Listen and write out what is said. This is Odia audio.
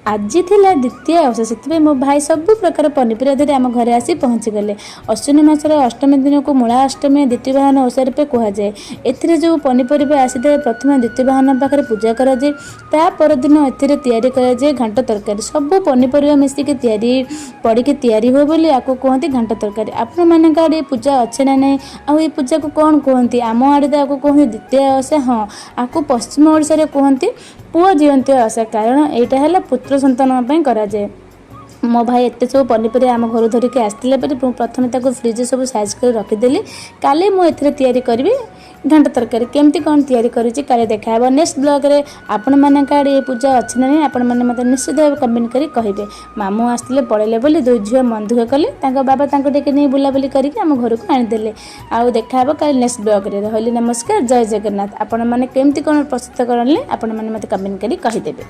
ଆଜି ଥିଲା ଦ୍ୱିତୀୟ ଓଷା, ସେଥିପାଇଁ ମୋ ଭାଇ ସବୁ ପ୍ରକାର ପନିପରିବା ଧରି ଆମ ଘରେ ଆସି ପହଞ୍ଚିଗଲେ। ଅଶ୍ୱିନ ମାସର ଅଷ୍ଟମୀ ଦିନକୁ ମୂଳା ଅଷ୍ଟମୀ, ଦ୍ୱିତୀବାହନ ଓଷା ରୂପେ କୁହାଯାଏ। ଏଥିରେ ଯେଉଁ ପନିପରିବା ଆସିଥାଏ, ପ୍ରଥମେ ଦ୍ୱିତୀବାହନ ପାଖରେ ପୂଜା କରାଯାଏ। ତା ପରଦିନ ଏଥିରେ ତିଆରି କରାଯାଏ ଘାଣ୍ଟ ତରକାରୀ। ସବୁ ପନିପରିବା ମିଶିକି ତିଆରି ପଡ଼ିକି ତିଆରି ହୁଏ ବୋଲି ଆକୁ କୁହନ୍ତି ଘାଣ୍ଟ ତରକାରୀ। ଆପଣମାନଙ୍କ ଆଡ଼େ ଏ ପୂଜା ଅଛି ନା ନାହିଁ? ଆଉ ଏ ପୂଜାକୁ କ'ଣ କୁହନ୍ତି? ଆମ ଆଡ଼େ ତ ଆକୁ କୁହନ୍ତି ଦ୍ୱିତୀୟ ଓଷା। ହଁ, ଆକୁ ପଶ୍ଚିମ ଓଡ଼ିଶାରେ କୁହନ୍ତି ପୁଅ ଜିଅନ୍ତା ଓଷା, କାରଣ ଏଇଟା ହେଲା ପୁତ୍ର ସନ୍ତାନଙ୍କ ପାଇଁ କରାଯାଏ। ମୋ ଭାଇ ଏତେ ସବୁ ପନିପରିବା ଆମ ଘରୁ ଧରିକି ଆସିଥିଲା ପରେ ମୁଁ ପ୍ରଥମେ ତାକୁ ଫ୍ରିଜରେ ସବୁ ସାଇଜ୍ କରି ରଖିଦେଲି। କାଲି ମୁଁ ଏଥିରେ ତିଆରି କରିବି ଘାଣ୍ଟ ତରକାରୀ। କେମିତି କ'ଣ ତିଆରି କରିଛି, କାଲି ଦେଖାହେବ ନେକ୍ସଟ ବ୍ଲଗ୍ରେ। ଆପଣମାନଙ୍କ ଆଡ଼େ ଏ ପୂଜା ଅଛି ନା ନାହିଁ, ଆପଣମାନେ ମୋତେ ନିଶ୍ଚିତ ଭାବେ କମେଣ୍ଟ କରି କହିବେ। ମାମୁଁ ଆସିଥିଲେ, ପଳେଇଲେ ବୋଲି ଦୁଇ ଝିଅ ମନ ଦୁଃଖ କଲେ। ତାଙ୍କ ବାବା ତାଙ୍କୁ ଟିକେ ନେଇ ବୁଲାବୁଲି କରିକି ଆମ ଘରକୁ ଆଣିଦେଲେ। ଆଉ ଦେଖାହେବ କାଲି ନେକ୍ସଟ ବ୍ଲଗ୍ରେ। ରହିଲି, ନମସ୍କାର, ଜୟ ଜଗନ୍ନାଥ। ଆପଣମାନେ କେମିତି କ'ଣ ପ୍ରସ୍ତୁତ କଲେ, ଆପଣମାନେ ମୋତେ କମେଣ୍ଟ କରି କହିଦେବେ।